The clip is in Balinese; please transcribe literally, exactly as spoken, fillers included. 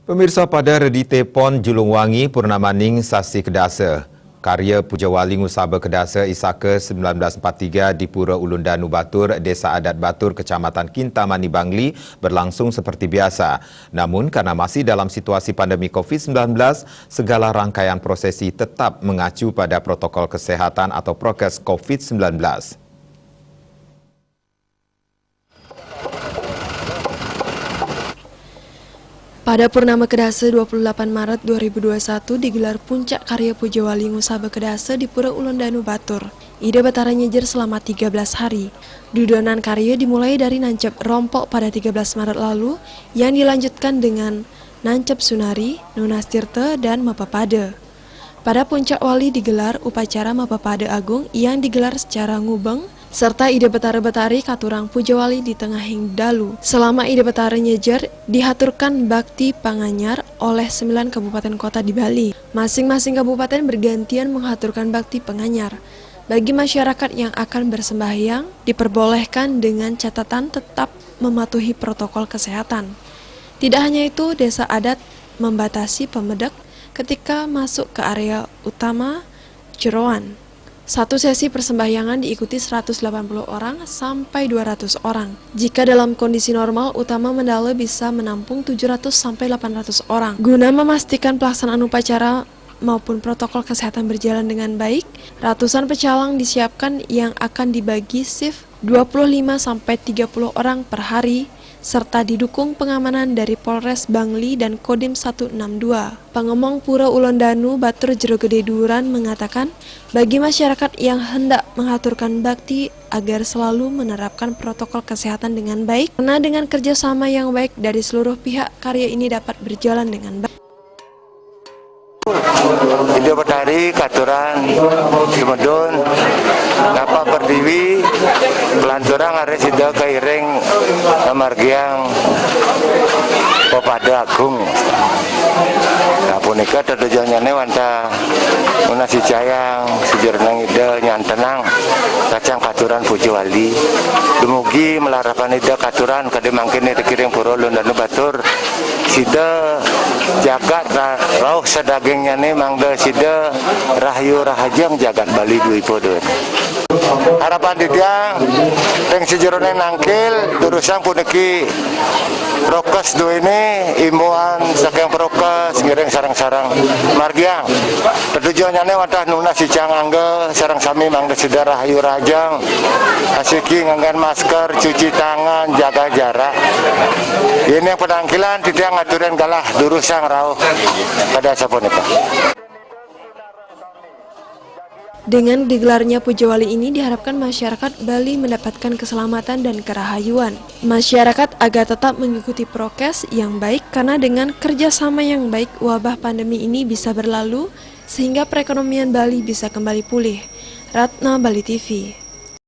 Pemirsa, pada Redite Pon Julungwangi Purnamaning Sasi Kedasa, karya Pujawali Ngusaba Kedasa Isaka sembilan belas empat tiga di Pura Ulun Danu Batur, Desa Adat Batur, Kecamatan Kintamani, Bangli, berlangsung seperti biasa. Namun, karena masih dalam situasi pandemi covid sembilan belas, segala rangkaian prosesi tetap mengacu pada protokol kesehatan atau prokes covid sembilan belas. Pada Purnama Kedasa dua puluh delapan Maret dua ribu dua puluh satu digelar puncak karya Pujawali Ngusaba Kedasa di Pura Ulun Danu Batur. Ida Batara nyejer selama tiga belas hari. Dudonan karya dimulai dari nancep rompok pada tiga belas Maret lalu yang dilanjutkan dengan nancep sunari, nunas tirta, dan mapapada. Pada puncak wali digelar upacara mapapada agung yang digelar secara ngubeng, serta Ida Batara Batari katurang puja wali di tengahing dalu. Selama Ida Batara nyejer, dihaturkan bakti panganyar oleh sembilan kabupaten kota di Bali. Masing-masing kabupaten bergantian menghaturkan bakti panganyar. Bagi masyarakat yang akan bersembahyang, diperbolehkan dengan catatan tetap mematuhi protokol kesehatan. Tidak hanya itu, desa adat membatasi pemedek ketika masuk ke area utama Jeroan. Satu sesi persembahyangan diikuti seratus delapan puluh orang sampai dua ratus orang. Jika dalam kondisi normal, utama Mandala bisa menampung tujuh ratus sampai delapan ratus orang. Guna memastikan pelaksanaan upacara maupun protokol kesehatan berjalan dengan baik, ratusan pecalang disiapkan yang akan dibagi shift dua puluh lima sampai tiga puluh orang per hari, serta didukung pengamanan dari Polres Bangli dan Kodim satu enam dua. Pangemong Pura Ulon Danu, Batur Jero Gede Duran, mengatakan, bagi masyarakat yang hendak menghaturkan bakti agar selalu menerapkan protokol kesehatan dengan baik, karena dengan kerjasama yang baik dari seluruh pihak, karya ini dapat berjalan dengan baik. Ida Batari katuran sumedun napa pertiwi, kelanturang laris Ida kairing ngamargiang pepada agung. Nah, punika tetujonnyane wantah nunas icayang sajeroning Ida nyantenang kacang katuran puja wali. Dumugi malarapan Ida katuran kadi mangkin Ida kiring pura Ulun Danu Batur. Sida jagat ra-, rauh sadagingnyane mangda sida rahayu rahajeng jagat Bali Dwipa duwin. Harapan titiang ring sajeroning nangkil durusang puniki prokes duwine, imbauan saking prokes ngiring sareng-sareng margiang. Tetujonnyane wantah nunas icayang angga sareng sami mangda sida rahayu rahajeng, asiki nganggen masker, cuci tangan, jaga jarak. Yen yang penangkilan titiang ngaturin galah durusang rauh pada sapunika. Dengan digelarnya puja wali ini diharapkan masyarakat Bali mendapatkan keselamatan dan kerahayuan. Masyarakat agar tetap mengikuti prokes yang baik karena dengan kerjasama yang baik wabah pandemi ini bisa berlalu sehingga perekonomian Bali bisa kembali pulih. Ratna, Bali T V.